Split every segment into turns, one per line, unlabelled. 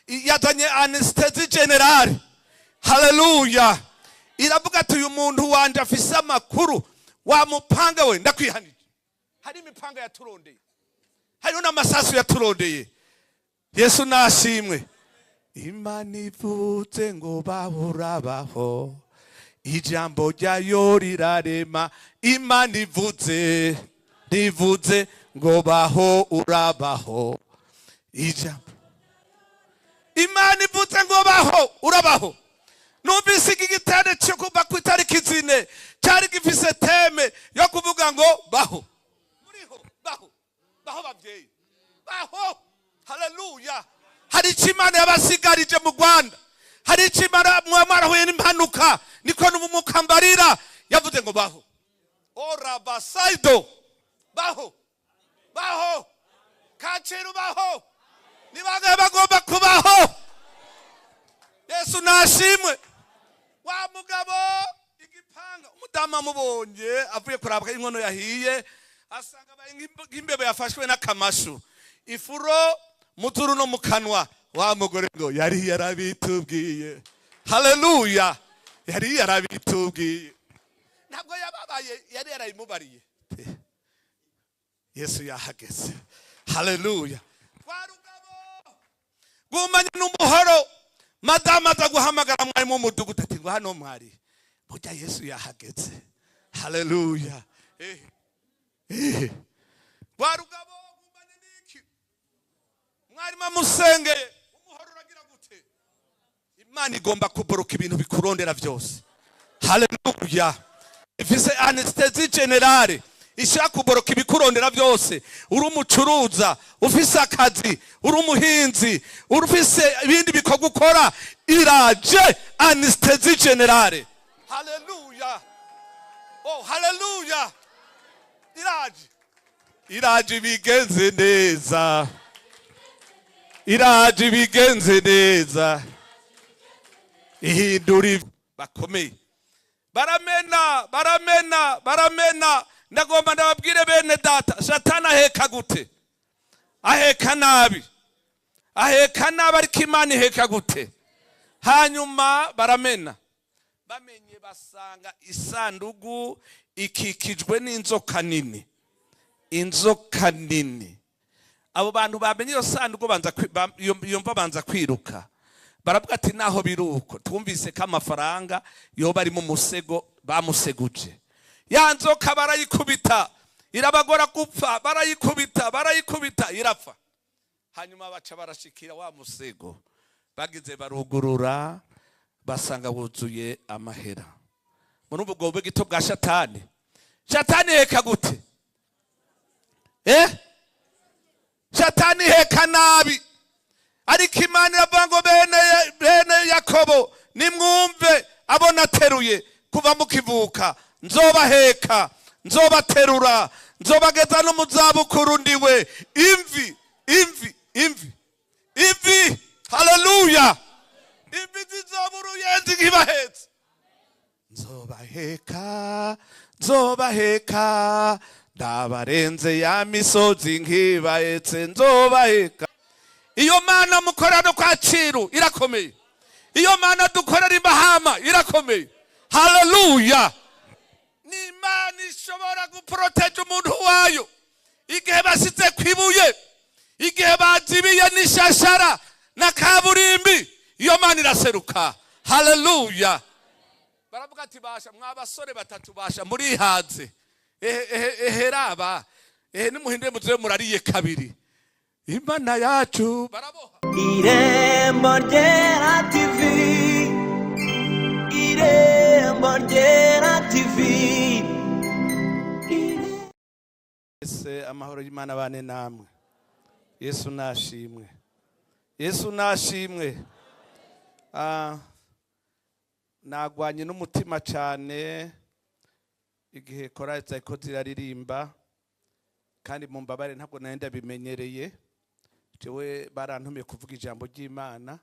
Yazanye anesthésie générale. Haleluya! Iravuga ati: "Uyu muntu wanje afise amakuru, wa mupanga we, ndakwihanije." Hari imipanga yaturondeye, hariho n'amasasu yaturondeye. Yesu nashimwe. Imana ivutse ngo bahurabaho, ijambo ryayo rirarema. Imana ivuze, rivuze ngo baho, urabaho. Ijambo Imana ivuze ngo baho, urabaho. Numvise iki gitande cyo kuva ku itariki 4 cyari gifise thème yo kuvuga ngo baho. Muriho, baho, baho babyeyi, baho. Haleluya! Hari icyo Imana yabasigarije mu Rwanda, hari icyo Imana mwarahuye n'impanuka. Niko n'umwuka mbarira, yavuze ngo baho. Orabasaido, baho, baho. Kacyiru, baho. Ni bangahe bagomba kubaho? Yesu nashimwe. Wa mugabo igipanga, umudamu amubonye avuye kurabwa inkono yahiye, asanga abaye nk'imbeba yafashwe n'akamashu, ifuro muzuru no mu kanwa. Wa mugore ngo: "Yari yarabitubwiye." Haleluya! Yari yarabitubwiye. Ntabwo yababaye, yari yarabimubariye. Yesu yahageze. Haleluya! Twa rugabo gumanye n'umuhoro, madamu aza guhamagara mwarimu w'umudugudu ati ngo: "Hano mwari, burya Yesu yahageze." Haleluya! Eh, eh. Rwa rugabo gumanye n'iki, mwarimu amusengeye, umuhoro uragira gute? Imana igomba kuboroka ibintu bikurondera byose. Haleluya! Ifise anesthésie générale, ishaka kuboroka ibikurondera byose. Uri umucuruza, ufise akazi, uri umuhinzi, uri ufise ibindi bikorwa ukora, iraje anesthésie générale. Haleluya! Oh, haleluya! Iraje, iraje ibigenze neza, iraje ibigenze neza, ihindura bakomeye. Baramena, baramena, baramena. Ndagomba ndababwire bene data, Satani aheka gute? Aheka nabi, aheka nabi, ariko Imana iheka gute? Hanyuma baramena, bamenye basanga isandugu ikikijwe n'inzoka nini, inzoka nini. Abo bantu bamenye iyo sanduku banza iyo mva banza kwiruka. Baravuga ati: "Naho biri uko, twumvise ko amafaranga yoba ari mu musego bamuseguje." Ya nzoka barayikubita, irabagora gupfa, barayikubita, barayikubita, irapfa. Hanyuma baca barashikira wa musego, bagize barugurura, basanga wuzuye amahera. Muri ubwo bugito bwa Shatani. Shatani heka gute? Eh, Shatani heka nabi, ariko Imana iravuga ngo: Bene Yakobo, nimwumve, abo nateruye kuva mukivuka, nzobaheka, nzobaterura, nzobageza no mu zabukuru. Ndiwe imvi, imvi, imvi, imvi." Haleluya! Imvi zizoba uruyenzi nk'ibahetse. Nzobaheka, nzobaheka, ndabarenze ya misozi nkibahetse, nzobaheka. Iyo Mana mukorera no Kacyiru irakomeye. Iyo Mana dukorera imahama irakomeye. Haleluya! Ni Imana ishobora guporoteja umuntu wayo igihe basize ku ibuye, igihe bazibiye n'ishashara na kaburimbi. Iyo Mana iraseruka. Haleluya! Baravuga ati: "Basha mwa basore batatu, basha murihaze. Ehe, ehe, ehe, raba, ehe, nimuhindure muze murariye kabiri." Imana yacu baraboha.
Irembo Ryera TV, Irembo Ryera TV.
Ese amahoro y'Imana bane namwe. Yesu nashimwe, Yesu nashimwe. Ah, nagwanye n'umutima cyane igihe korali zariko ziraririmba, kandi mu mbabare, ntabwo nari ndabimenyereye. Jewe barantumiye kuvuga ijambo ry'Imana,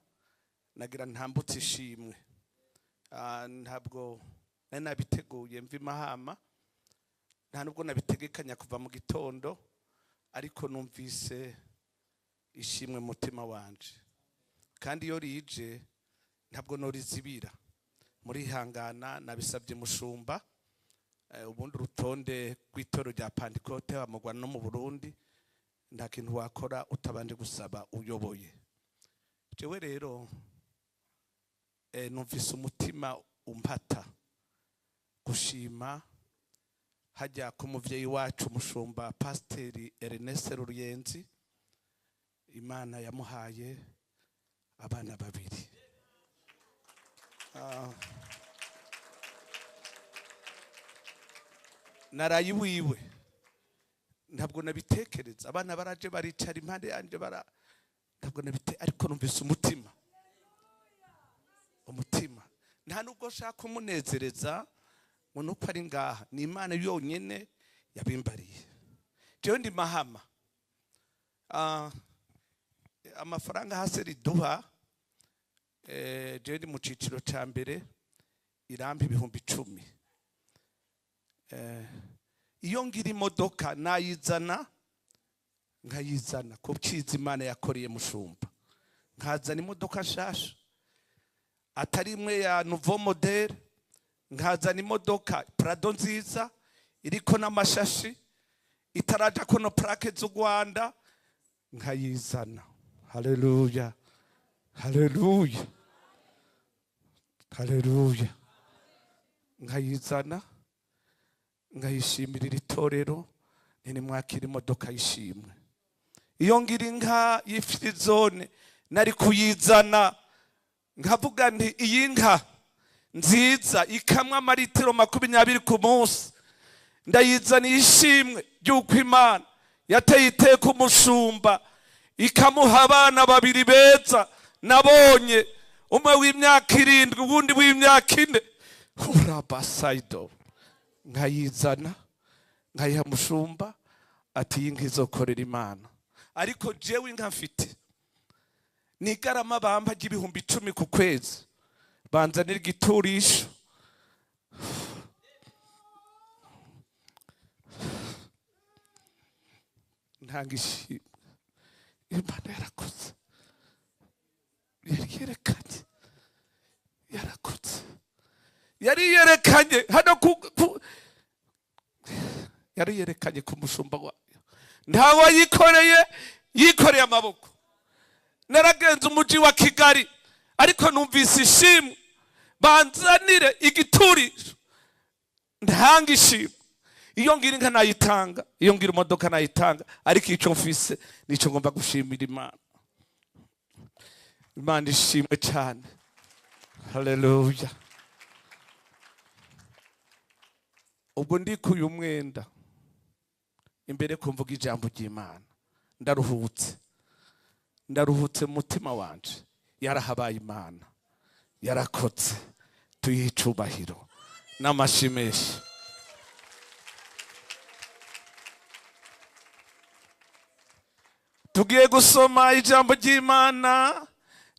nagira ntambutse ishimwe. Ah, ntabwo nari nabiteguye mva imahama, nta nubwo nabitegekanya kuva mu gitondo, ariko numvise ishimwe mu mutima wanje. Kandi iyo rije ntabwo norizibira. Murihangana, nabisabye mushumba. Ubundi urutonde rw'itorero rya Pantekote mu Rwanda no mu Burundi, nta kintu wakora utabanje gusaba uyoboye. Jewe rero numvise umutima umpata gushima hajya ku muvyeyi wacu mushumba Pasiteri Ernest Ruyenzi. Imana yamuhaye abana babiri. Naraye iwiwe, ntabwo nabitekereza. Abana baraje baricara impande yanje, bara ntabwo nabite, ariko numvise umutima, umutima nta nubwo nshaka kumunezereza ngo nuko ari ngaha, ni Imana yonyene yabimbariye. Jewe ndi Mahama. Amafaranga hasi riduha, jewe ndi mu ciciro ca mbere, irampa 10,000. Iyo ngira imodoka nayizana, nkayizana ko cyiza Imana yakoreye mushumba, nkazana imodoka nshasha atari imwe ya nouveau modèle, nkazana imodoka Prado nziza iriko n'amashashi, itaraja ko no plaque z'u Rwanda, nkayizana. Haleluya, haleluya, haleluya. Nkayizana nkayishimirira itorero, nti mwakira imodoka yishimwe. Iyo ngira inka y'ifirizone nari kuyizana, nkavuga nti iyi nka nziza ikamwa amaritiro 20 ku munsi, ndayizaniye ishimwe ry'uko Imana yateye iteka umushumba ikamuha abana babiri beza nabonye, umwe w'imyaka 7 uwundi w'imyaka 4. Urabasaido, nkayizana nkayiha mushumba ati iyi nka izokorera Imana. Ariko jewe inka mfite ni igarama bampa 10,000 ku kwezi, banzanira igiturisho. Ntanga ishimwe. Imana yarakoze, yari yerekanye, yarakoze, yari yerekanye hano yari yerekanye ku mushumba wayo. Ntawe yikoreye, yikoreye amaboko. Naragenze umuji wa Kigali, ariko numvise ishimwe, banzanire igiturisho, ntanga ishimwe. Iyo ngira inka nayitanga, iyo ngira imodoka nayitanga, ariko ico mfise nico ngomba gushimira Imana. Imana ishimwe cyane. Haleluya. Ubwo ndikuye umwenda imbere kumvuga ijambo ry'Imana, ndaruhutse, ndaruhutse mu mutima wanje. Yarahabaye Imana, yarakotse, tuyihe icubahiro n'amashimeshi. Tugiye gusoma ijambo ry'Imana.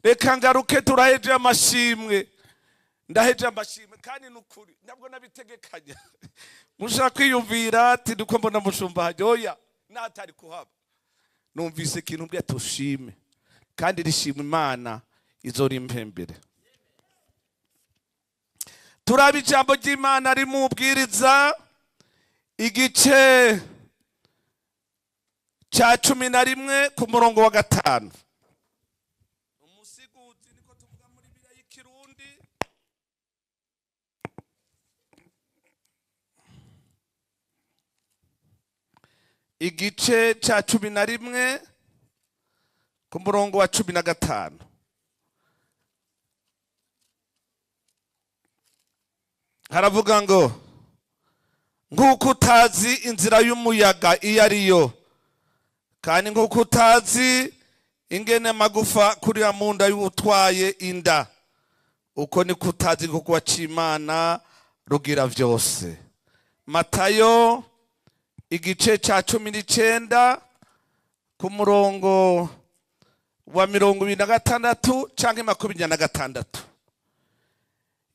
Reka ngaruke, turaheje amashimwe, ndaheje amashimwe kandi nukuri ntabwo nabitegekanya. Mushaka kwiyumvira ati nuko mbona mushumba hajyoya natari kuhaba, numvise ikintu mbwiye tushime, kandi rishima Imana izori impembere. Turaba ijambo ry'Imana rimubwiriza igice cya 11 ku murongo wa 5. Umusiguzi niko tuvuga muri Bibiliya y'ikirundi. Igice cya 11 ku murongo wa 15. Haravuga ngo nk'uko utazi inzira y'umuyaga iyo ariyo, kandi nk'uko utazi ingene amagufa kurira mu nda y'utwaye inda, uko niko utazi igikorwa c'Imana rugira vyose. Matayo igice cya 19 ku murongo wa 26 canke 26.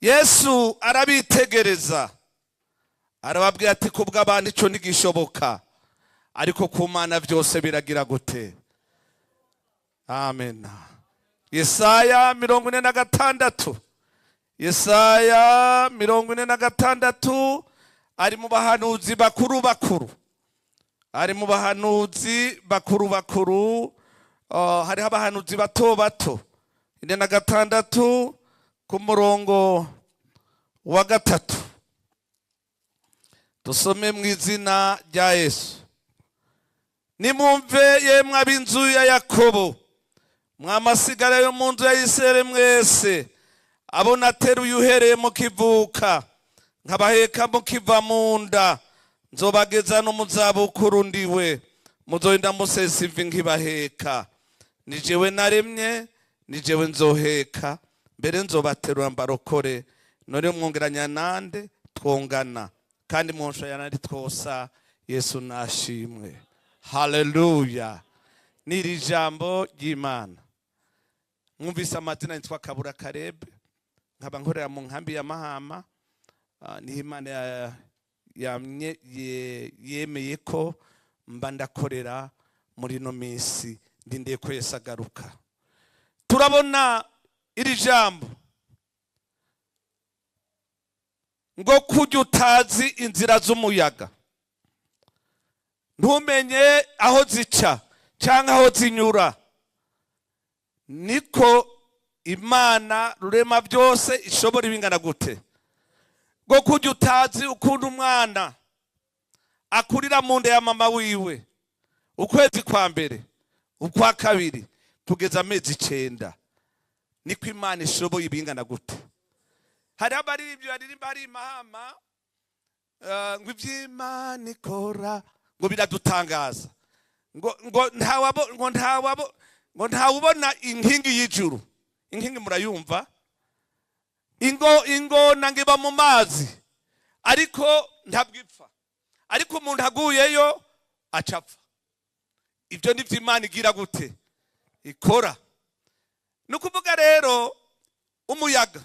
Yesu arabitegereza arababwira ati kubw'abantu ico ntigishoboka, ariko ku Mana vyose biragira gute? Amen. Yesaya 46, Yesaya 46, ari mu bahanuzi bakuru bakuru, ari mu bahanuzi bakuru bakuru. Hariho abahanuzi bato bato. 46 ku murongo wa 3, dusome mu izina rya Yesu. Nimumve yemwe ab'inzu ya Yakobo, mwamasigara yo mu nzu ya Isirayeli mwese, abo nateruye uhereye mukivuka, nkabaheka mukiva mu nda, nzobageza no mu zabukuru ndiwe, muzorinda musesa imvi nkibaheka. Ni jewe naremye, ni jewe nzoheka, mbere nzobaterura mbarokore. None mwongeranya nande twongana, kandi mwonshayana ari twosa. Yesu nashimwe. Haleluya. Niri jambo ry'Imana. Mwumvise amazina, nitwa Kabura Karebe, nkaba nkorera mu nkambi ya Mahama. Niho Imana yemeye ko mba ndakorera muri ino minsi, ndindeye ko Yesu agaruka. Turabona iri jambo ngo kujya utazi inzira z'umuyaga, ntumenye aho zica cyangwa aho zinyura, niko Imana rurema byose ishobora ibingana gute. Ngo kujya utazi ukuntu umwana akurira mu nda ya mama wiwe, ukwezi kwa mbere, ukwa kabiri, kugeza amezi 9, niko Imana ishoboye ibingana gute. Hari abaririmbyi baririmba hari Mahama, ngo iby'Imana ikora ngo biradutangaza, ngo ntawabo, ngo ntawabo, ngo ntawubona inkingi y'ijuru. Inkingi murayumva, ingona ngiba mu mazi ariko ntabwo ipfa, ariko umuntu aguyeyo acapfa. Ibyo ni Imana igira gute ikora. Ni ukuvuga rero umuyaga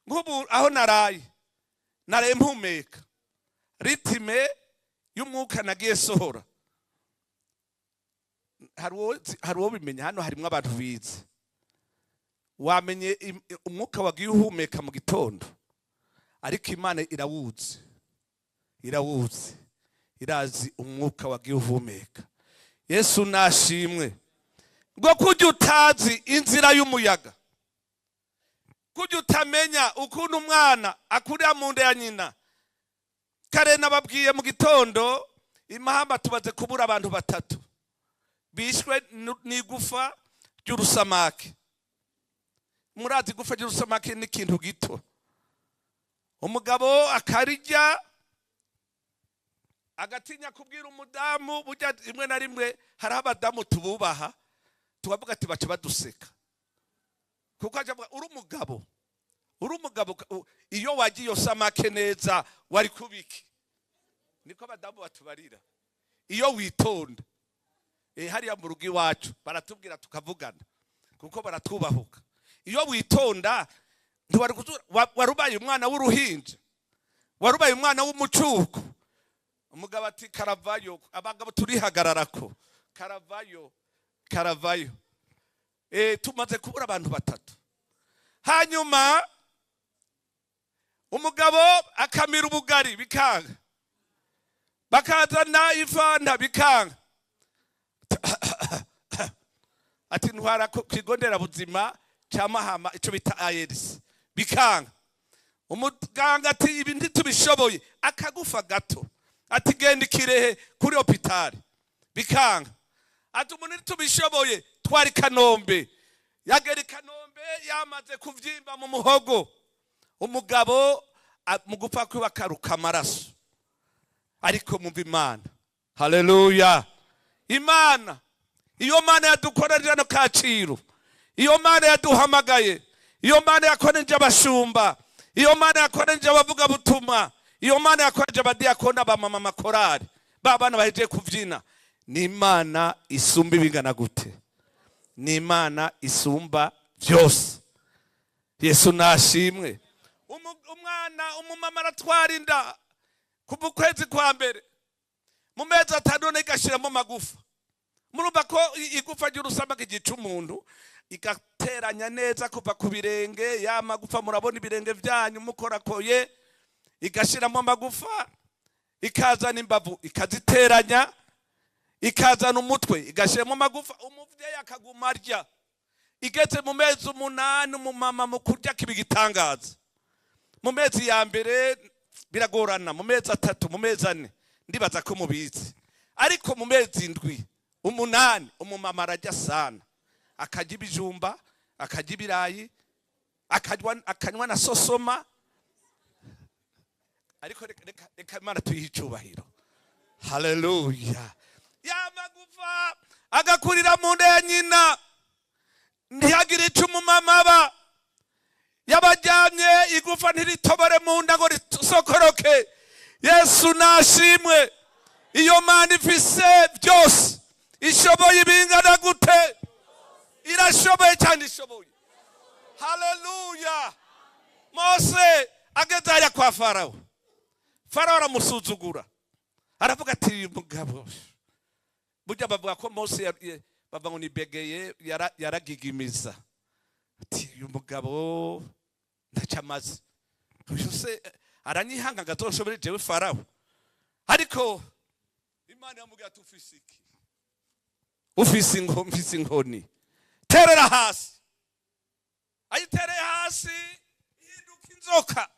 nk'ubu aho naraye mpumeka ritime y'umwuka nagiye sohora, hari uwo bimenya hano, harimo abantu bize, wamenye umwuka wagiye uhumeka mu gitondo, ariko Imana irawuzi, irawuzi, irazi umwuka wagiye uhumeka. Yesu nashimwe. Ngo kujya utazi inzira y'umuyaga, kujya utamenya ukuntu umwana akurira mu nda ya nyina. Kare nababwiye mu gitondo, Imahamba tubaze kubura abantu 3 bishwe n'igufa ry'urusamake. Murazi igufa ry'urusamake ni ikintu gito, umugabo akarirya agatinya kubwira umudamu. Burya rimwe na rimwe hari abadamu tububaha, tukavuga ati baca baduseka, kuko ajavuga uri umugabo, uri umugabo, iyo wagiye usamake neza wari kubiki. Niko abadamu batubarira iyo witonda. Hariya mu rugo iwacu baratubwira tukavugana, kuko baratwubahuka. Iyo witonda warubaye umwana w'uruhinja, warubaye umwana w'umucuko. Umugabo ati karavayo, abagabo turihagararako, karavayo, karavayo. Tumaze kubura abantu 3. Hanyuma umugabo akamira ubugari bikanga, bakazana ifanta bikanga, ati ntwara ku kigo nderabuzima cya Mahama ico bita ARS, bikanga. Umuganga ati ibi ntitubishoboye, akagufa gato, ati genda Ikirehe kuri hopitali, bikanga. Ati umuntu ntitubishoboye, twari Kanombe. Yagera i Kanombe yamaze kuvyimba mu muhogo, umugabo mu gupfa kwiwe akaruka amaraso. Ariko mumva Imana. Haleluya. Imana, iyo Mana yadukorera hano Kacyiru, iyo Mana yaduhamagaye, iyo Mana yakoranije abashumba, iyo Mana yakoranije abavugabutumwa, iyo Mana yakoranije abadiyakoni, abamama, amakorari, ba bana bahejeje kuvyina, ni Imana isumba ibingana gute? Ni Imana isumba byose. Yesu nashimwe. Umwana umumama aratwara inda kuva ukwezi kwa mbere, mu mezi 5 igashiramo magufa. Murumva ko igufa ry'urusamake gica umuntu, Igateranya neza kuva ku birenge, ya magufa murabona ibirenge byanyu mukorakoye, igashiramo amagufa, ikazana imbavu ikaziteranya, ikazana umutwe igashiramo amagufa, umuvyeyi akaguma arya. Igeze mu mezi 8 umumama mu kurya kiba igitangaza. Mu mezi ya mbere biragorana, mu mezi 3, mu mezi 4 ndibaza ko mubizi, ariko mu mezi 7, 8 umumama ararya sana, akarya ibijumba, akarya ibirayi, akanywa na sosoma. Ariko reka Imana tuyihe icubahiro. Haleluya. Ya magufa agakurira mu nda ya nyina, ntihagire ico umumama aba yabajyanye, igufa ntiritobore mu nda ngo risokoroke. Yesu nashimwe. Iyo Mana ifise byose, ishoboye ibingana gute? Irashoboye cyane, ishoboye. Haleluya. Mose ageze hariya kwa Farawo, Farawo aramusuzugura, aravuga ati uyu mugabo, burya bavuga ko Mose bavuga ngo ni begeye, yaragigimiza, ati uyu mugabo ntacyo amaze, uyu se aranyihanga ngo azoshobore jewe Farawo. Ariko Imana yamubwiye ati ufise iki? Ufise mfise inkoni, terera hasi. Ayitereye hasi ihinduka inzoka.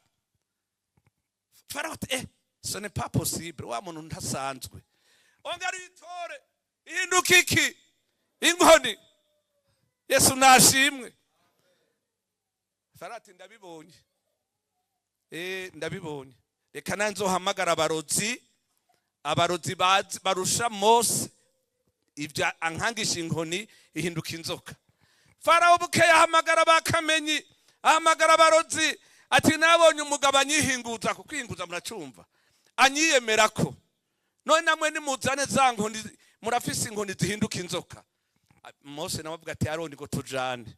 Farawo ati ce n'est pas possible, wa muntu ntasanzwe. Ongera uyitore ihinduka iki? Inkoni. Yesu nashimwe. Farawo ati ndabibonye, ndabibonye, reka nanze nzohamagara abarozi, abarozi barusha Mose ibyo ankangisha inkoni ihinduka inzoka. Farawo bukeye ahamagara bakamenyi, ahamagara abarozi, ati nabonye umugabo anyihinguza, kuko muracumva, anyiyemera ko none namwe nimuzane za nkoni, murafise inkoni zihinduka inzoka. Mose nawe avuga ati Aroni ngo tujane,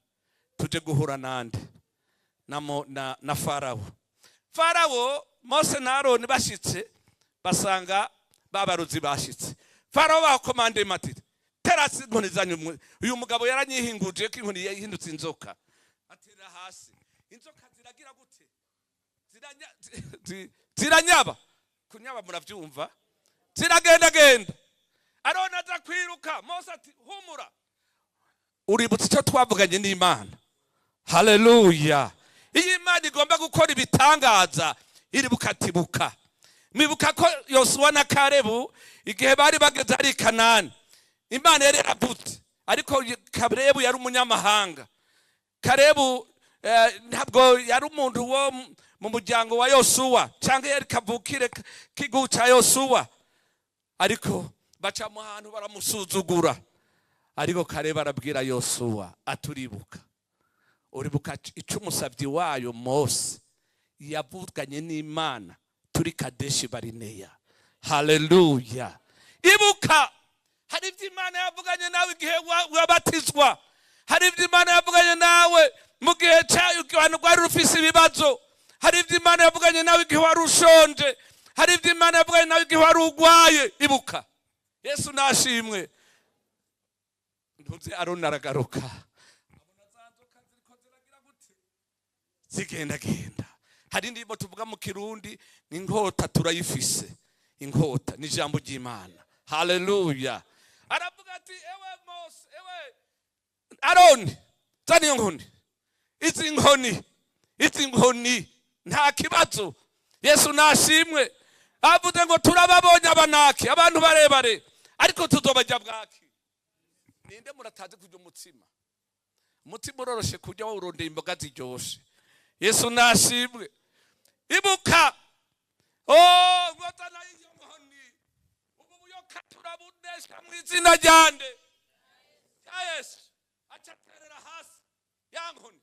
tuje guhura nande na Farawo. Farawo, Mose na Aroni bashitse basanga babarozi bashitse. Farawo bakomande mati terasi inkoni zanyu, uyu mugabo yaranyihinguje ko inkoni yahindutse inzoka. Atera hasi, inzoka ziragira gute? Ziranyaba. Kunyaba muravyumva, ziragenda genda. Aroni aza kwiruka, Mose ati humura, uributse icyo twavuganye n'Imana. Haleluya. Iyo Imana igomba gukora ibitangaza iribuka tibuka. Mibuka ko Yosuwa na Kalebu igihe bari bageze ari Kanani, Imana yari yaravutse, ariko Kalebu yari umunyamahanga. Kalebu ntabwo yari umuntu wo mu muryango wa Yosuwa, cyangwa yari kavukire k'igihugu cya Yosuwa, ariko baca mu hantu baramusuzugura. Ariko Kalebu arabwira Yosuwa aturibuka, uribuka ico umusavyi wayo Mose yavuganye n'Imana turi Kadeshi Barineya. Haleluya. Ibuka hari ibyo Imana yavuganye nawe igihe wabatizwa, hari ibyo Imana yavuganye nawe mu gihe cyayo abantu rwari rufise ibibazo, hari ibyo Imana yavuganye nawe igihe wari ushonje, hari ibyo Imana yavuganye nawe igihe wari urwaye. Ibuka. Yesu nashimwe. Ntuze Aroni aragaruka, abona za nzoka ziriko ziragira gute? Zigenda genda. Hari indirimbo tuvuga mu Kirundi, inkota turayifise, inkota ni ijambo ry'Imana. Haleluya. Aravuga ati ewe Mose, ewe Aroni, zana iyo nkoni, izi nkoni, izi nkoni nta kibazo. Yesu nashimwe. Avuze ngo turababonye abanaki, abantu barebare, ariko tuzobajya bwaki. Ninde muratazi kurya umutsima? Umutsima uroroshe kurya wawurondeye imboga ziryoshe. Yesu nashimwe. Ibuka. Oh, ngozana iyo nkoni, ubu buyoka turabunesha mu izina ryande ya Yesu. Acaterera hasi ya nkoni,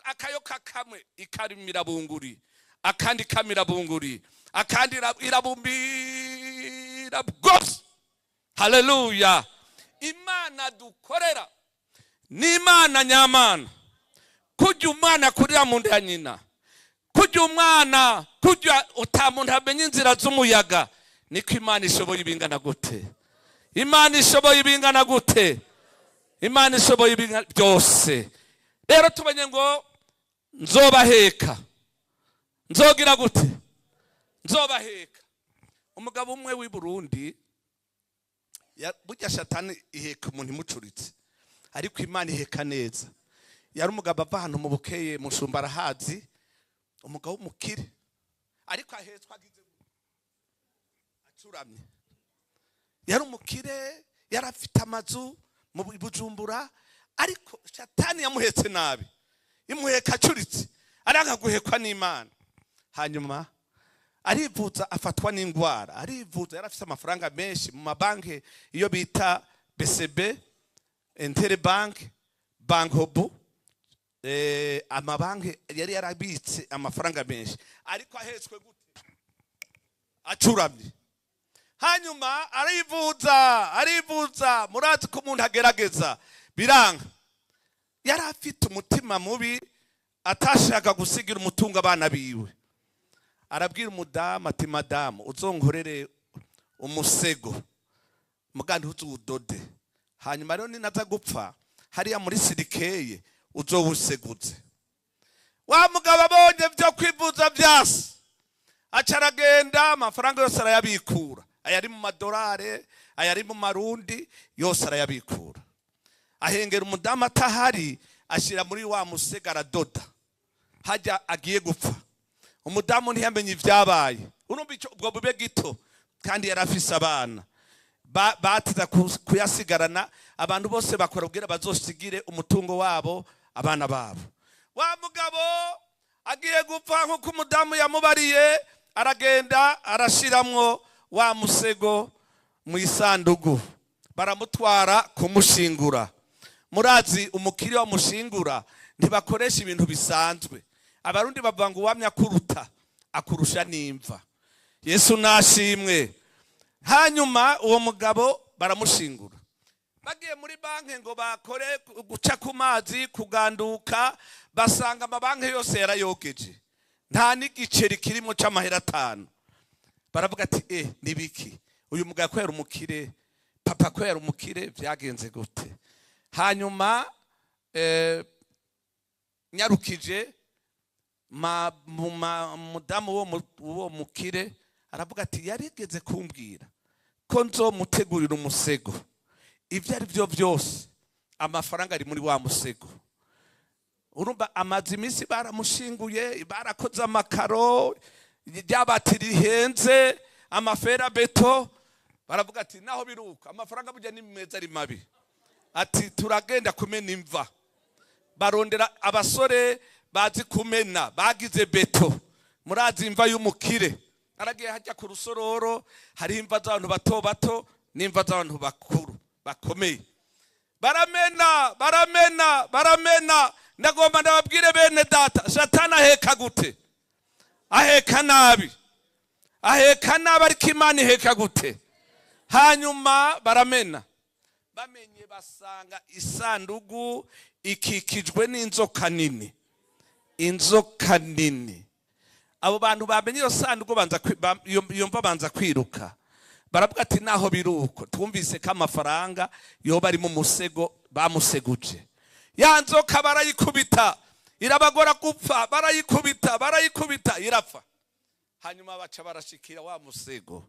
akayoka kamwe ikarimira bunguri, akandi kamira bunguri, akandi irabumbira bwose. Haleluya. Imana dukorera ni Imana nyamana. Kujya umwana kurira mu nda ya nyina, kujya umwana kujya utamuntu amenye inzira z'umuyaga, niko Imana ishoboye ibingana gute? Imana ishoboye ibingana gute? Imana ishoboye ibingana byose. Rero tumenye ngo nzobaheka, nzogira gute? Nzobaheka. Umugabo umwe w'i Burundi, burya Shatani iheka umuntu imucuritse, ariko Imana iheka neza. Yari umugabo ava ahantu mu Bukeye, mushumba arahazi, umugabo w'umukire, ariko ahetswe agize acuramye. Yari umukire, yari afite amazu mu Bujumbura, ariko Shatani yamuhetse nabi, imuheka acuritse, aranga guhekwa n'Imana. Hanyuma arivuza, afatwa n'indwara, arivuza. Yari afite amafaranga menshi mu mabanki, iyo bita BCB, Interbank, Bankobu, amabanki yari yarabitse amafaranga menshi, ariko ahetswe gute? Acuramye. Hanyuma arivuza, arivuza. Murazi ko umuntu agerageza biranga. Yari afite umutima mubi, atashaka gusigira umutungo abana biwe. Arabwira umudamu ati: "Madamu, uzonkorere umusego, mugandi uzuwudode, hanyuma rero ninaza gupfa hariya muri cercueil uzowuseguze." Wa mugabo abonye byo kwivuza byase, aca aragenda, amafaranga yose arayabikura, ayari mu madolare, ayari mu marundi, yose arayabikura. Ahengera umudamu atahari, ashyira muri wa musego, aradoda hajya agiye gupfa. Umudamu ntiyamenye ibyabaye. Urumva icyo ubwo bube gito, kandi yari afise abana. Batiza kuyasigarana. Abantu bose bakora ubwira bazosigire umutungo wabo abana babo. Wa mugabo agiye gupfa, nk'uko umudamu yamubariye, aragenda arashiramwo wa musego mu isandugu, baramutwara kumushingura. Murazi umukiriya wamushingura, ntibakoresha ibintu bisanzwe. Abarundi bavuga ngo uwamya akuruta akurusha n'imva. Yesu nashimwe. Hanyuma uwo mugabo baramushingura. Bagiye muri banki ngo bakore guca ku mazi, kuganduka, basanga amabanki yose yarayogeje, nta n'igiceri kirimo c'amahera 5. Baravuga ati: "Eh, nibiki? Uyu mugabo ko yari umukire, papa ko yari umukire, vyagenze gute?" Hanyuma nyarukije mudamu wo mukire aravuga ati: "Yarigeze kumbwira ko nzomutegurira umusego. Ibyo ari byo byose amafaranga ari muri wa musego." Urumva amaze iminsi baramushinguye, barakoze amakaro, ryabati rihenze, ama fer à béton. Baravuga ati: "Naho biruka, amafaranga burya ni meza ari mabi." Ati: "Turagenda kumena imva." Barondera abasore bazi kumena, bagize béton. Murazi imva y'umukire, aragiye hajya ku Rusororo, hari imva z'abantu bato bato n'imva z'abantu bakuru bakomeye. Baramena, baramena, baramena. Ndagomba ndababwire bene data, Satani aheka gute? Aheka nabi, aheka nabi, ariko Imana iheka gute? Hanyuma baramena, bamenye basanga isandugu ikikijwe n'inzoka nini, inzoka nini. Abo bantu bamenye iyo sanduku banza iyo mva, banza kwiruka. Baravuga ati: "Naho biruko, twumvise ko amafaranga yoba ari mu musego bamuseguje." Ya nzoka barayikubita, irabagora gupfa, barayikubita, barayikubita, irapfa. Hanyuma baca barashikira wa musego,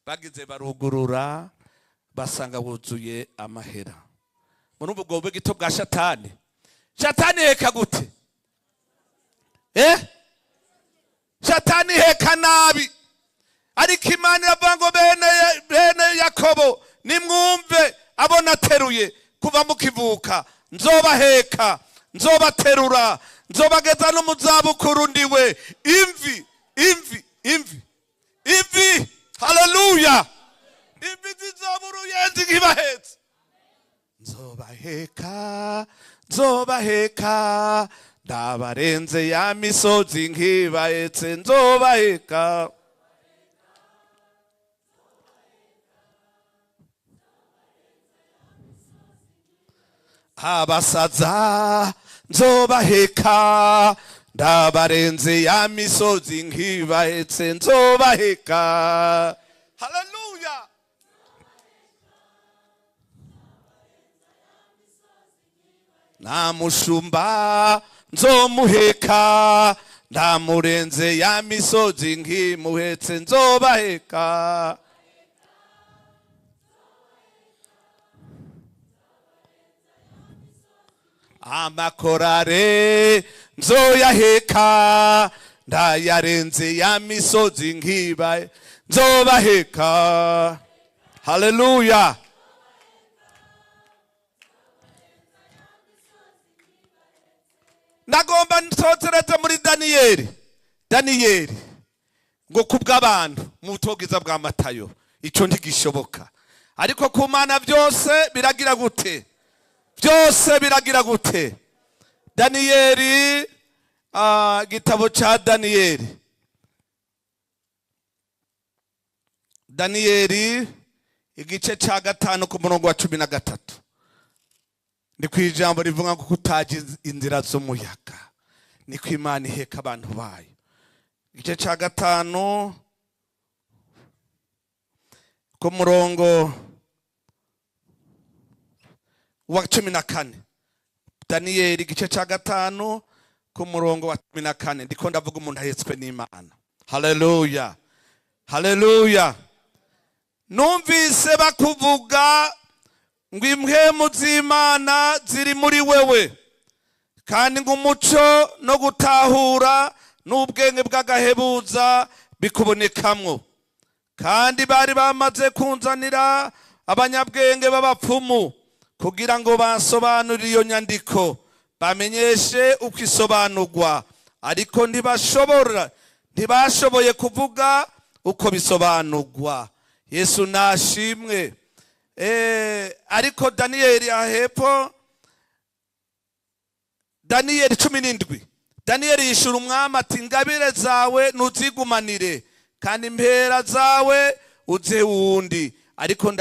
bagize barugurura, basanga wuzuye amahera. Muri ubwo bube gito bwa Shatani. Shatani heka gute? Eh, Shatani heka nabi, ariko Imana iravuga ngo: Bene Yakobo, nimwumve, abo nateruye kuva mukivuka, nzobaheka, nzobaterura, nzobageza no mu zabukuru. Ndiwe imvi, imvi, imvi, imvi. Haleluya! Imvi zizoba uruyenzi nk'ibahetse. Nzobaheka, nzobaheka, ndabarenze ya misozi nkibahetse, nzobaheka. Abasaza nzobaheka, ndabarenze ya misozi nkibahetse, nzobaheka. Haleluya! Nta mushumba nzomuheka, ndamurenze ya misozi nkimuhetse, nzobaheka. Amakorare nzoyaheka, ndayarenze ya misozi nkibaye, nzobaheka. Haleluya. Ndagomba nsozereze muri Daniyeli. Daniyeli ngo kubw'abantu mu butogiza bwa Matayo ico ntigishoboka, ariko ku Mana byose biragira gute? Byose biragira gute? Daniyeli, igitabo ca Daniyeli, Daniyeli igice ca 5 ku murongo wa 13, ni ku ijambo rivuga ngo kutaji inzira z'umuyaga, ni ku Imana iheka abantu bayo. Igice ca 5 ku murongo wa 14. Daniyeli igice ca 5 ku murongo wa 14. Ndiko ndavuga umuntu ahetswe n'Imana. Haleluya, haleluya. Numvise bakuvuga ngo impwemu z'Imana ziri muri wewe, kandi ngo umuco no gutahura n'ubwenge bw'agahebuza bikubonekamwo. Kandi bari bamaze kunzanira abanyabwenge b'abapfumu kugira ngo basobanurire iyo nyandiko, bamenyeshe uko isobanurwa, ariko ntibashoboye kuvuga uko bisobanurwa. Yesu nashimwe. Ariko Daniyeli ahepfo, Daniyeli 17, Daniyeli yishura umwami ati ingabire zawe ntuzigumanire, kandi impera zawe uze wundi. Ariko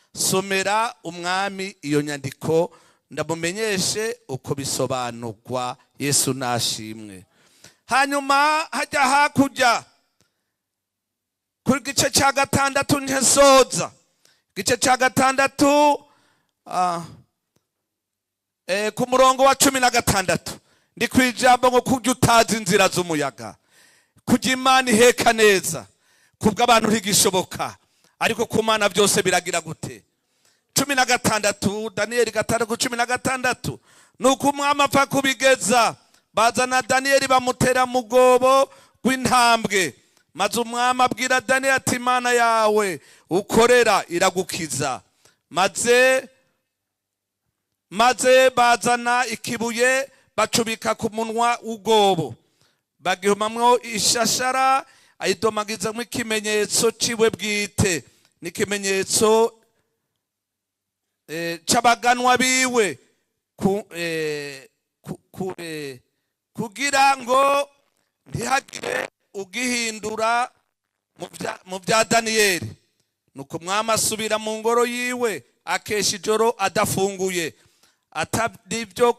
ndasomera umwami iyo nyandiko, ndamumenyeshe uko bisobanurwa. Yesu nashimwe. Hanyuma hajya hakurya kuri gice ca 6 ntesoza, gice ca 6 ku murongo wa 16, ndi kwijambo ngo kurya utazi inzira z'umuyaga, kurya Imana iheka neza, kubw'abantu ntigishoboka, ariko ku Mana byose biragira gute? 16, Daniyeli 6:16. Nuko umwami apfa kubigeza, bazana Daniyeli bamutera mu rwobo rw'intambwe. Maze umwami abwira Daniyeli ati Imana yawe ukorera iragukiza. Maze bazana ikibuye bacubika ku munwa w'ubwobo, bagihomamwo ishashara, ayidomagizamwo ikimenyetso ciwe bwite n'ikimenyetso c'abaganwa biwe, kugira ngo ntihagire ugihindura mu bya Daniyeli. Nuko umwami asubira mu ngoro yiwe, akesha ijoro adafunguye, atabyo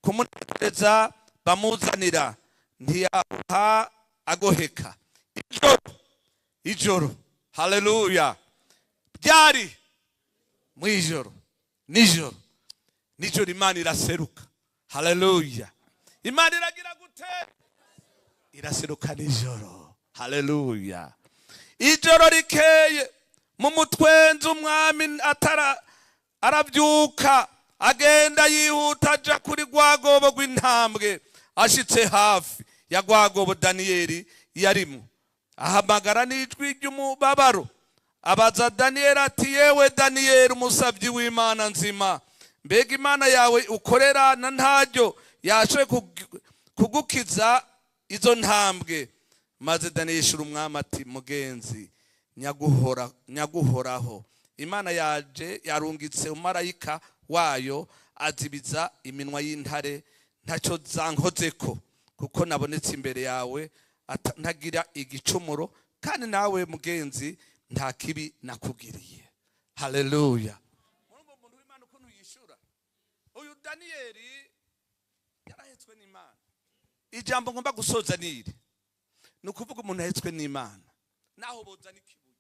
kumunezeza bamuzanira, ntiyaha agoheka. Ijoro, ijoro, haleluya, byari mu ijoro, nijoro, nijoro Imana iraseruka. Haleluya. Imana iragira gute? Iraseruka nijoro. Haleluya. Ijoro rikeye mu mutwenzi umwami atara arabyuka, agenda yihuta aja kuri rwagobo rw'intambwe. Ashitse hafi ya rwagobo Daniyeli yarimo, ahamagara n'ijwi ry'umubabaro, abaza Daniyeli ati yewe Daniyeli umusabyi w'Imana nzima, mbega Imana yawe ukorera na ntaryo yashoboye kugukiza izo ntambwe? Maze Daniyeli yishura umwami ati mugenzi nyaguhoraho, Imana yaje yarungitse umumarayika wayo azibiza iminwa y'intare, ntacyo zankozeko, kuko nabonetse imbere yawe ntagira igicumuro, kandi nawe mugenzi nta kibi nakugiriye. Haleluya. Murumva umuntu w'Imana ukuntu yishura. Uyu Daniyeli yarahetswe n'Imana. Ijambo ngomba gusoza niri, ni ukuvuga umuntu ahetswe n'Imana, naho bozana ikibuye,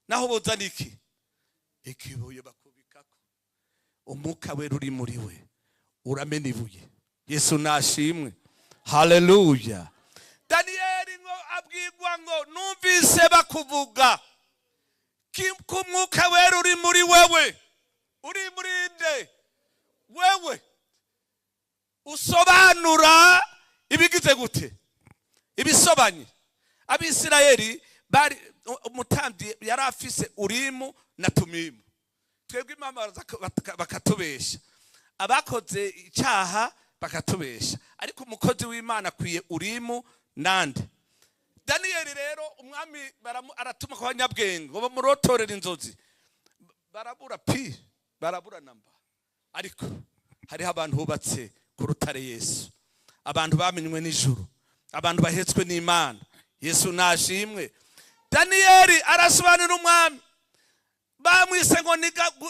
naho bozana iki ikibuye bakubikako, Umwuka we ruri muri we uramena ibuye. Yesu nashimwe, haleluya. Daniyeli ngo abwirwa ngo numvise bakuvuga ko umwuka wera uri muri wewe, uri muri nde? Wewe usobanura ibigize gute? Ibisobanye. Abisirayeli bari umutambyi yari afise Urimu na Tumimu. Twebwe imana bakatubesha, abakoze icyaha bakatubesha, ariko umukozi w'Imana akwiye Urimu nande. Daniyeli rero umwami aratuma ku banyabwenge ngo bamurotorere inzozi, barabura pi, barabura namba. Ariko hariho abantu bubatse ku rutare Yesu, abantu bamenywe n'ijuru, abantu bahetswe n'Imana. Yesu nashimwe. Daniyeli arasobanura umwami, bamwise ngo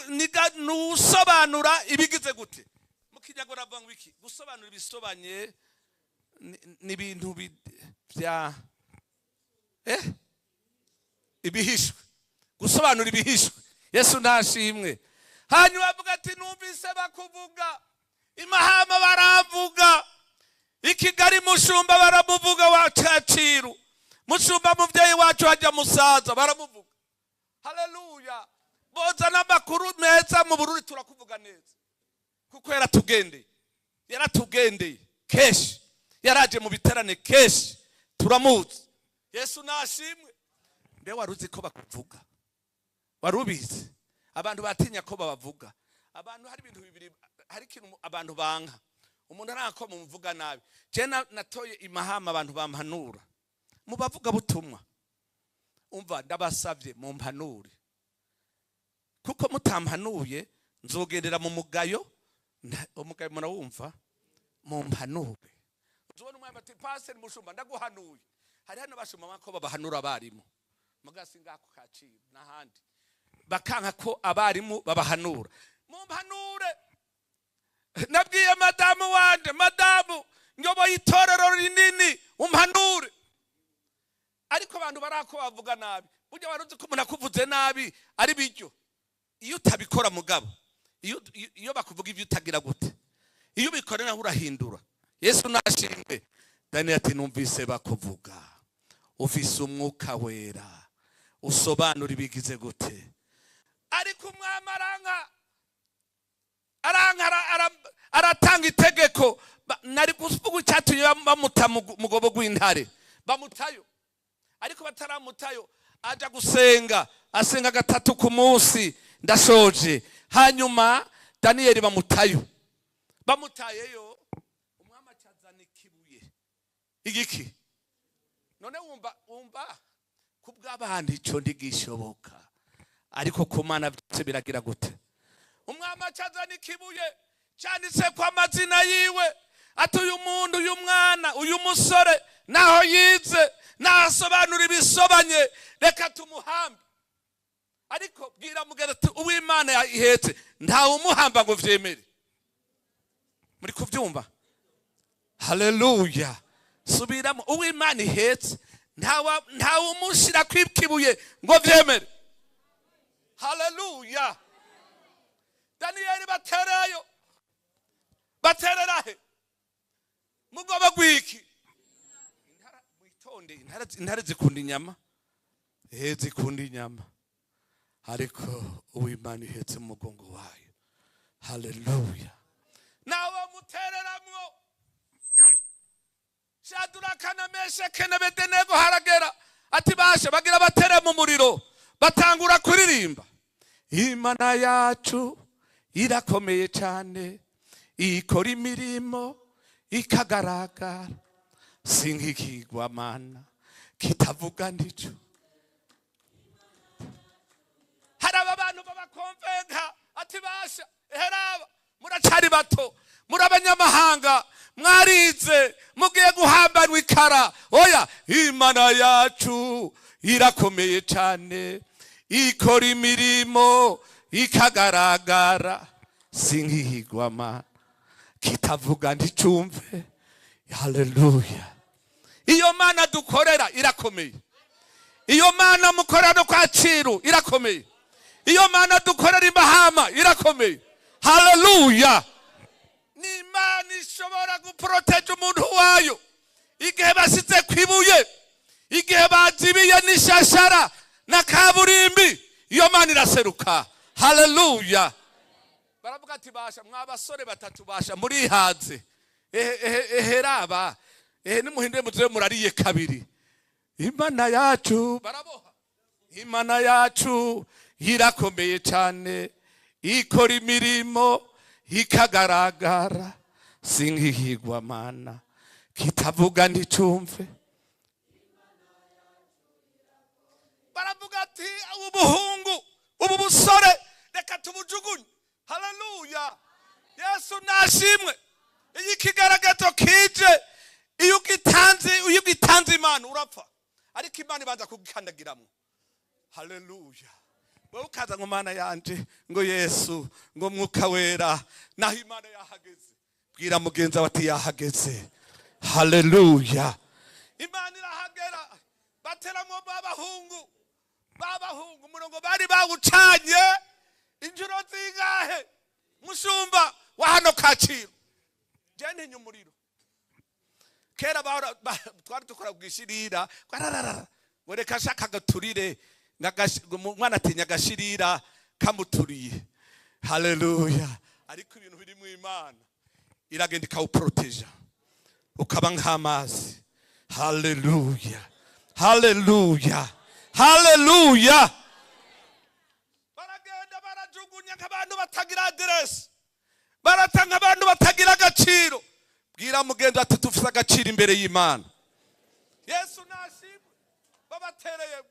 niga nusobanura ibigize gute? Mu Kinyarwanda bavuga ngo iki? Gusobanura ibisobanye ni ibintu bya ibihishwe, gusobanura ibihishwe. Yesu nashimwe. Hanyuma avuga ati numvise bakuvuga imahama, baravuga i Kigali, mushumba baramuvuga wa Kacyiru, mushumba muvyeyi wacu hajya musaza baramuvuga. Haleluya. Boza n'amakuru meza mu Burundi, turakuvuga neza kuko yaratugendeye, yaratugendeye kenshi, yaraje mu biterane kenshi, turamuzi. Yesu nashimwe. Mbe wari uzi ko bakuvuga? Wari ubizi? Abantu batinya ko babavuga. Abantu hari ibintu bibiri, hari ikintu abantu banka, umuntu aranga ko mumuvuga nabi. Je natoye imahama abantu bampanura mu bavuga butumwa. Umva, ndabasavye mumpanure, kuko mutampanuye nzogendera mu mugayo. Umugayo murawumva? Mumpanure. Uzobona umwami ati pastor mushumba ndaguhanuye. Hari hano bashumba ko babahanura abarimu, mugasi ngako Kacyiru n'ahandi bakanka ko abarimu babahanura. Mumpanure. Nabwiye madamu wanje, madamu nyoboye itorero rinini, umpanure. Ariko abantu barako bavuga nabi. Burya wari uzi ko umuntu akuvuze nabi ari biryo? Iyo utabikora mugabo, iyo bakuvuga ibyo utagira gute, iyo ubikora naho urahindura. Yesu nashimwe. Daniel ati numvise bakuvuga ufise umwuka wera usobanura ibigize gute. Ariko umwami aranka, aranka, aratanga itegeko. Nari kuvuga icyatumye bamuta mugobo gw'intare, bamutayo. Ariko bataramutayo aja gusenga, asenga gatatu ku munsi. Ndashoje. Hanyuma Daniyeli bamutayo, bamutayeyo umwami acazana ikibuye igiki. None wumva kubw'abandi ico ntigishoboka, ariko ku Mana byose biragira gute? Umwami acazana ikibuye cyanditse ko amazina yiwe, ati uyu muntu, uyu mwana, uyu musore naho yize nasobanura ibisobanye, reka tumuhambe. Ariko bwira mugera ati uw'Imana yahetse ntawe umuhamba ngo vyemere. Muri kuvyumva? Haleluya. Subiramo, uw'Imana ihetse ntawe umushira kwikibuye ngo vyemere. Haleluya. Daniyeli baterayo, baterera he? Mugoba gwiki. Mwitonde, intare zikunda inyama, zikunda inyama, ariko uw'Imana ihetse mu mugongo wayo. Haleluya. Nawe mutereramwo Shadraka na Mesheke na Abedenego, haragera ati bashe bagira batere mu muriro, batangura kuririmba Imana yacu irakomeye cyane, ikora imirimo ikagaragara, sinkikigwamana kitavuga ndico. Hari aba bantu babakonvenka ati basha heraba muracari bato, muri abanyamahanga, mwarize, mugiye guhambanwa ikara. Oya, Imana yacu irakomeye cyane, ikora imirimo ikagaragara, sinkihigwama kitavuga nticumve. Haleluya. Iyo Mana dukorera irakomeye. Iyo Mana mukorera no Kacyiru irakomeye. Iyo Mana dukorera imahama irakomeye. Haleluya. Ni Imana ishobora guporoteja umuntu wayo igihe basize kwibuye, igihe bazibiye n'ishashara na kaburimbi, iyo Mana iraseruka. Haleluya. Baravuga ati basha mwa basore batatu, basha murihaze, ehe ehe ehe, raba ehe, nimuhindure muze murariye kabiri. Imana yacu baraboha, Imana yacu irakomeye cyane, ikora imirimo ikagaragara, sinkihigwa mana kitavuga nticumve. Baravuga ati ubu buhungu, ubu busore, reka tubujugunye. Haleluya. Yesu nashimwe. Iyo ikigaragazo kije, iyo ugitanze Imana, urapfa, ariko Imana ibanza kugikandagiramo. Haleluya. Wowe ukaza ngo Mana yanje, ngo Yesu, ngo Mwuka Wera, naho Imana yahageze. Bwira mugenzi wawe ati yahageze. Haleluya. Imana irahagera. Bateramwo babahungu, umurongo bari bawucanye inshuro zingahe? Mushumba wa hano Kacyiru, je ntinya umuriro. Kera twari dukora bwishirira, rararara, ngo reka shaka gaturire, umwana atinya agashirira kamuturiye. Haleluya. Ariko ibintu biri mu Imana, iragenda ikawuporoteja, ukaba nk'amazi. Haleluya, haleluya, haleluya. Baragenda barajugunya nk'abantu batagira aderesi, baratanga abantu batagira agaciro. Bwira mugenzi ati dufite agaciro imbere y'Imana. Yesu nashimwe. Babatereye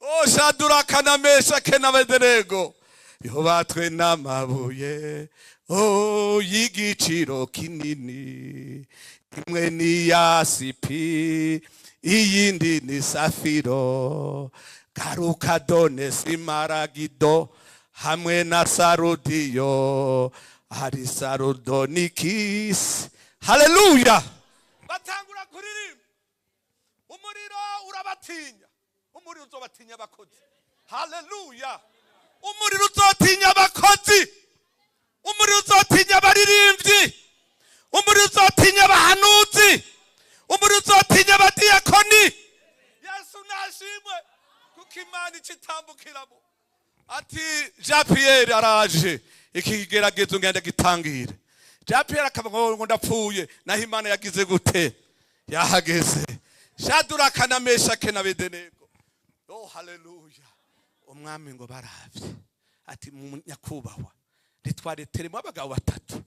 o Shaduraka na Meshake n'Abedenego, yubatswe n'amabuye o y'igiciro kinini, imwe ni yasipi, iyindi ni safiro, karukadone, simaragido hamwe na sarudiyo, hari sarudonikisi. Haleluya. Batangura kuririmba, umuriro urabatinya. Umuriro uzobatinya abakozi. Haleluya. Umuriro uzotinya abakozi, umuriro uzotinya abaririmbyi, umuriro uzotinya abahanuzi, umuriro uzotinya abadiyakoni. Yesu nashimwe, kuko Imana icitambukiramo ati Jean Pierre araje, iki kigeragezo ngenda gitangire. Jean Pierre akavuga ngo ndapfuye, naho Imana yagize gute? Yahageze. Shaduraka na Meshake na Bedenego. Oh haleluya. Umwami ngo baravye ati nyakubahwa, ntitwareteremo abagabo batatu?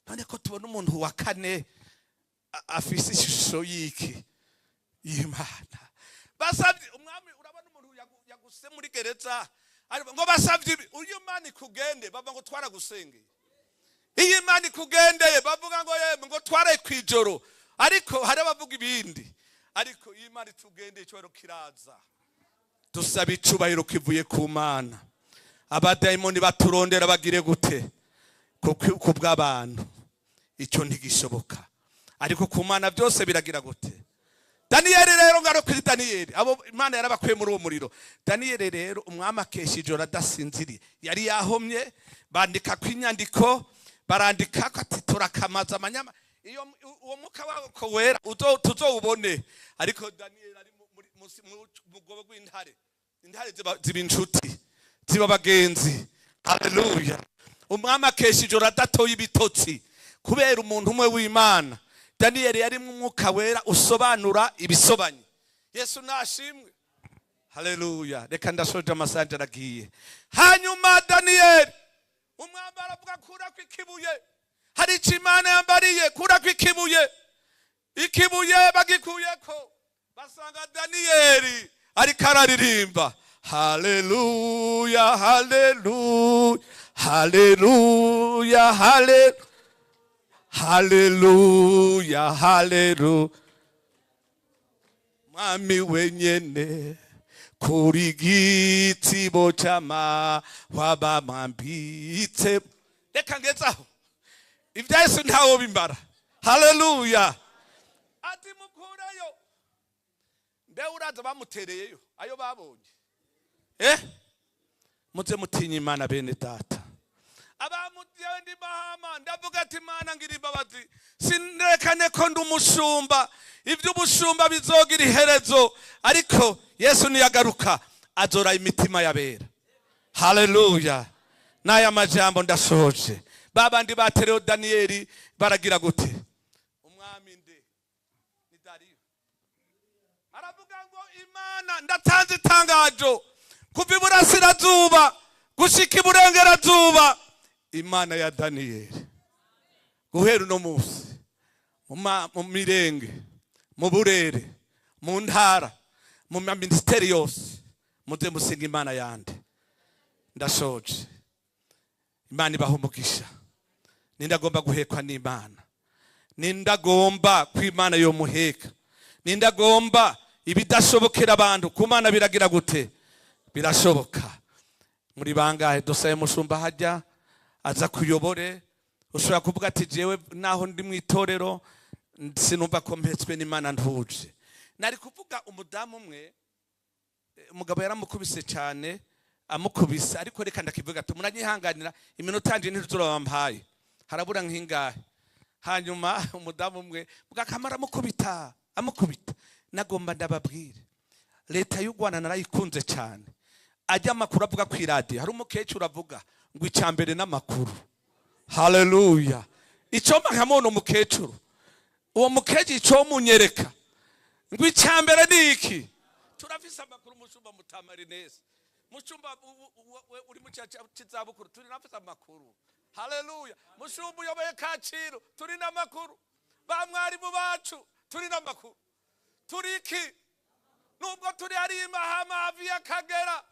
None ko tubona umuntu wa kane afise ishusho y'iki? Y'Imana. Basabye umwami, urabona umuntu yaguse muri gereza, ariko ngo basabye uyu Mana ikugende, bavuga ngo twaragusengeye. Iyo Imana ikugendeye, bavuga ngo yemwe, ngo twaraye kwijoro, ariko hari abavuga ibindi. Ariko iyo Imana itugendeye, icyubahiro kiraza. Dusaba icubahiro kivuye ku Mana. Abadayimoni baturondera bagire gute? Ku bw'abantu icyo ntigishoboka, ariko ku Mana byose biragira gute? Daniyeli rero, ngaro kuri Daniyeli, abo Imana yarabakuye muri uwo muriro. Daniyeli rero, umwami akesha ijoro adasinziriye, yari yahomye. Bandika ko inyandiko, barandika ko ati turakamaza amanyama, iyo uwo mwuka wako wera tuzowubone. Ariko Daniyeli ari mu mwobo rw'intare. Intare ziba inshuti, ziba abagenzi. Haleluya. Umwami akesha ijoro adatoye ibitotsi kubera umuntu umwe w'Imana. Daniyeli yarimo umwuka wera usobanura ibisobanye. Yesu nashimwe. Haleluya. Reka ndashoje, amasaha aragiye. Hanyuma Daniyeli, umwami aravuga kurako ikibuye, hari icyo Imana yambariye, kurako ikibuye. Ikibuye bagikuyeko, basanga Daniyeli ariko araririmba: haleluya, haleluya, haleluya, haleluya, haleluya, mwami wenyene kuri gitsibo c'amahwa bamwambitse. Reka ngezaho, ibya Yesu ntawo bimbara. Haleluya. Ati mukureyo. Mbe uraza bamutereyeyo ayo babonye? Muze mutinye Imana, bene data. Abamujewe ndi Mahama, ndavuga ati: "Imana, ngira imbabazi, sinerekane ko ndi umushumba. Iby'ubushumba bizogira iherezo, ariko Yesu niyagaruka azora imitima y'abera." Haleluya! N'aya majambo ndasoje. Babandi baterewe Daniyeli baragira gute? Umwami nde? Ni Dariyo. Aravuga ngo: "Imana, ndatanze itangazo kuva iburasirazuba gushika iburengerazuba, Imana ya Daniyeli, guhera uno munsi mu mirenge, mu burere, mu ntara, mu maminisiteri yose, muze musenga Imana yande." Ndashoje. Imana ibaha umugisha. Ninde agomba guhekwa n'Imana? Ninde agomba ko Imana yomuheka? Ninde agomba ibidashobokera abantu ku Mana biragira gute? Birashoboka. Muri bangahe? Dusaye mushumba hajya aza kuyobore. Ushobora kuvuga ati: "Jewe naho ndi mu itorero sinumva ko mpetswe n'Imana, ntuje." Nari kuvuga umudamu umwe, umugabo yaramukubise cyane, amukubise, ariko reka ndakivuga ati muranyihanganira, iminota yanje ntiturabampaye, harabura nk'ingahe. Hanyuma umudamu umwe bwakamara amukubita, amukubita. Nagomba ndababwire, leta y'u Rwanda narayikunze cyane. Ajya amakuru avuga ku iradiyo, hari umukecuru avuga ngo icya mbere n'amakuru. Haleluya! Icyo nkamubona umukecuru, uwo mukecuru icyo munyereka ngo icya mbere ni iki? Turafise amakuru. Mushumba mutamarineze, mushumba uri mu cy'izabukuru, turi nafise amakuru. Haleluya! Mushumba uyoboye Kacyiru, turi n'amakuru. Ba mwarimu bacu, turi n'amakuru. Turi iki? Nubwo turi hariya Imahama hafi y'Akagera,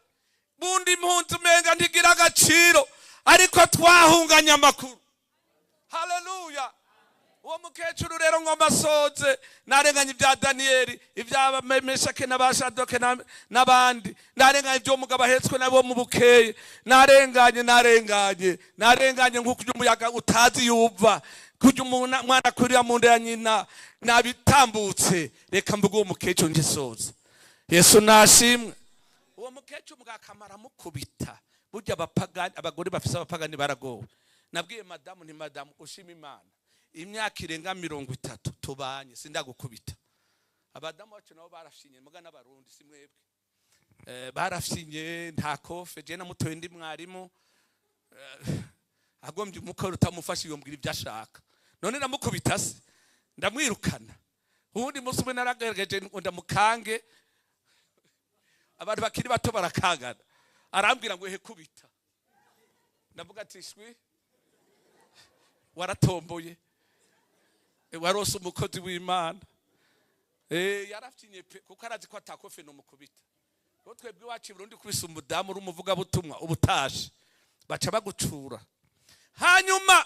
bundi impunzi umenga ntigira agaciro, ariko twahunganye amakuru. Haleluya! Uwo mukecuru rero ngo masoze, narenganye ibya Daniyeli, ibya Meshake n'abashadoke n'abandi, narenganye ibyo mugabo ahetswe nabo mu bukeye, narenganye, narenganye, narenganye nk'uko umuyaga utazi yuva kujya umwana akurira mu nda ya nyina. Nabitambutse. Reka mvuge uwo mukecuru ngisoza. Yesu nashimwe. Uwo mukecuru bwakamara amukubita. Burya abapagani, abagore bafise abapagani baragowe. Nabwiye madamu nti: "Madamu, ushima Imana, imyaka irenga 30 tubanye sindagukubita." Abadamu bacu nabo barafyinye, muga n'Abarundi si mwebwe. Barafyinye, nta kofe. Je namutoye ndi mwarimu. Agombye umukoro utamufasha yombwira ibyo ashaka. None ndamukubita se? Ndamwirukana. Uwundi munsi umwe naragerageje ngo ndamukange, abantu bakiri bato barakangana, arambwira ngo: "Ehe, kubita." Ndavuga ati: "Shwi, waratomboye, warose umukozi w'Imana." Yarafyinye pe, kuko arazi ko atakofe nomukubita. Kuko twebwe iwacu i Burundi, kubisa umudamu uri umuvugabutumwa ubutashe baca bagucura. Hanyuma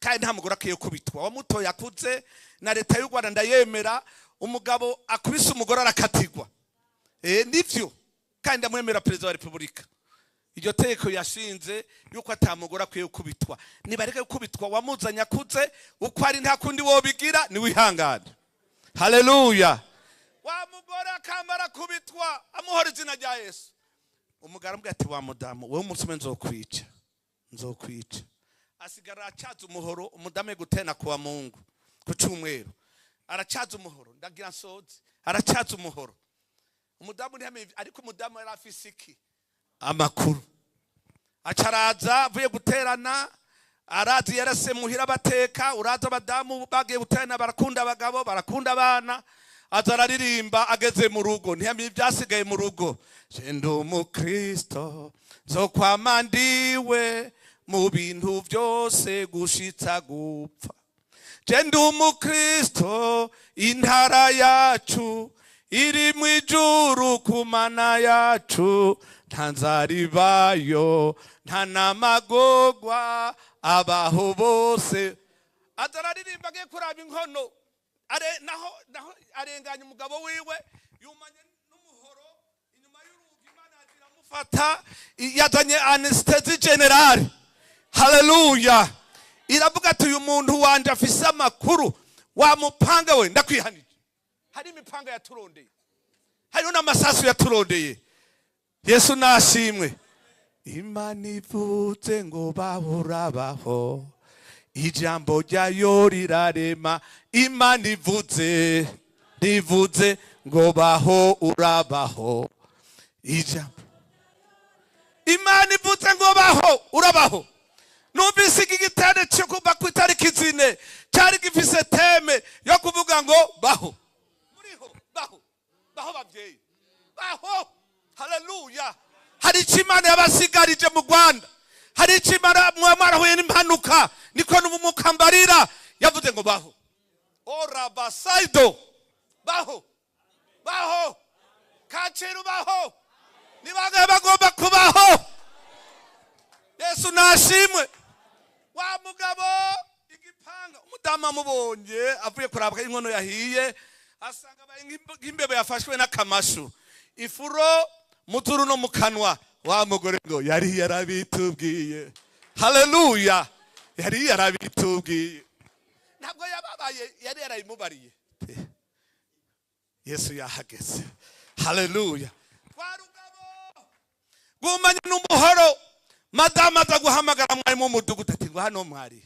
kandi nta mugore akwiye kubitwa, wamutoye akuze. Na leta y'u Rwanda ndayemera, umugabo akubise umugore arakatirwa. Nivyo, kandi ndamwemera perezida wa repubulika, iryo tegeko yashinze yuko atamugore akwiye gukubitwa. Nibareke gukubitwa, wamuzanye akuze, uko ari nta kundi wobigira, niwihangane. Haleluya! Wa mugore akamara kubitwa, amuhora izina rya Yesu. Umugabo aramubwira ati: "Wa mudamu wowe, umunsi umwe nzokwica, nzokwica." Asigara acaza umuhoro. Umudamu gutena kuwa Mungu ku cyumweru, aracaza umuhoro. Ndagira nsoze. Aracaza umuhoro, umudamu ntiyamenye, ariko umudamu yari afise iki? Amakuru. Acaraza avuye guterana, arazi yarase muhira bateka. Uraza abadamu bagiye guterana barakunda abagabo, barakunda abana. Aza araririmba, ageze mu rugo ntiyamenye ibyasigaye mu rugo. "Je ndi umukristo, nzokwama ndiwe mu bintu byose gushitsa gupfa. Je ndi umukristo, intara yacu iri mu ijuru, ku Mana yacu nta nzara ibayo, nta n'amagogwa abaho bose." Aza araririmba, agiye kuraba inkono. Naho arenganya umugabo wiwe yumanye n'umuhoro inyuma y'urugi. Imana iramufata, yazanye anesthésie générale. Haleluya! Iravuga ati: "Uyu muntu wanje afise amakuru, wa mupanga we, ndakwihanije." Hari imipanga yaturondeye, hariho n'amasasu yaturondeye. Yesu nashimwe. Imana ivutse ngo bahurabaho, ijambo ryayo rirarema. Imana ivuze, rivuze ngo baho, urabaho. Ijambo Imana ivuze ngo baho, urabaho. Numvise iki gitande cyo kuva ku itariki 4 cyari gifise thème yo kuvuga ngo baho. Muriho, baho, baho babyeyi, baho. Haleluya. Hari icyo Imana yabasigarije mu Rwanda, hari icyo Imana mwarahuye n'impanuka, niko n'ubumuka mbarira yavuze ngo baho. Orabasaido, baho, baho. Kacyiru, baho. Ni bangahe bagomba kubaho? Yesu nashimwe. Wa mugabo igipanga, umudamu amubonye avuye kurabwa inkono yahiye, asanga abaye nk'imbeba yafashwe n'akamashu, ifuro muturu no mu kanwa. Wa mugore ngo yari yarabitubwiye. Haleluya, yari yarabitubwiye. Ntabwo yababaye, yari yarayimubariye. Yesu yahageze. Haleluya. Twarugabo gumanye n'umuhoro, madamu aza guhamagara mwarimu w'umudugudu ati ngo hano mwari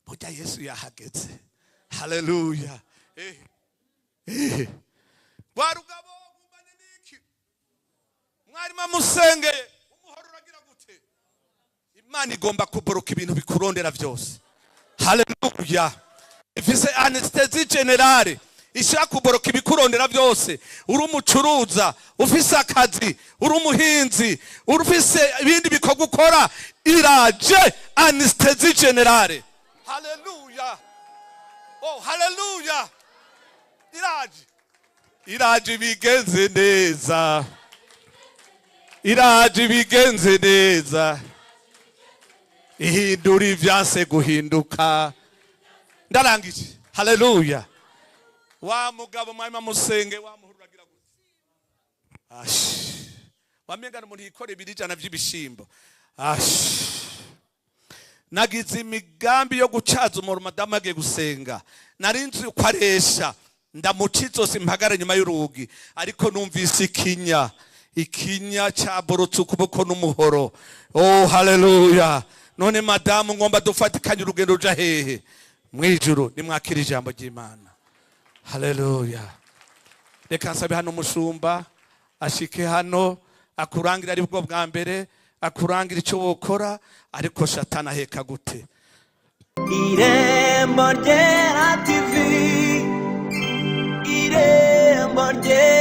burya Yesu yahageze. Haleluya. Rwarugabo gumanye n'iki, mwarimu amusengeye, umuhoro uragira gute? Imana igomba kuboroka ibintu bikurondera byose. Haleluya. Ifise anesthésie générale ishaka kuboroka ibikurondera byose. Uri umucuruza, ufise akazi, uri umuhinzi, uri ufise ibindi bikorwa ukora, iraje anesthésie générale. Haleluya. Oh, haleluya. Iraje, iraje ibigenze neza, iraje ibigenze neza, ihindura ibyanse guhinduka. Ndarangije. Haleluya. Wa mugabo mwarimu amusenge, wamuhururagira gute? Ashi, wamenga umuntu yikora 200 by'ibishimbo. Ashi, nagize imigambi yo gucaza umuntu. Madamu yagiye gusenga, nari nzi uko aresha, ndamuca izosi mpagara nyuma y'urugi, ariko numvise ikinya, ikinya cyaborotse ukuboko n'umuhoro. Oh, haleluya. None madamu ngomba dufatikanye urugendo ruja hehe? Mwijuru. Nimwakira ijambo ry'Imana. Haleluya. Reka nsabe hano umushumba ashike hano akurangira, ari bwo bwa mbere akurangira icyo wokora. Ariko Shatani aheka gute?
Irembo Ryera TV, Irembo Ryera.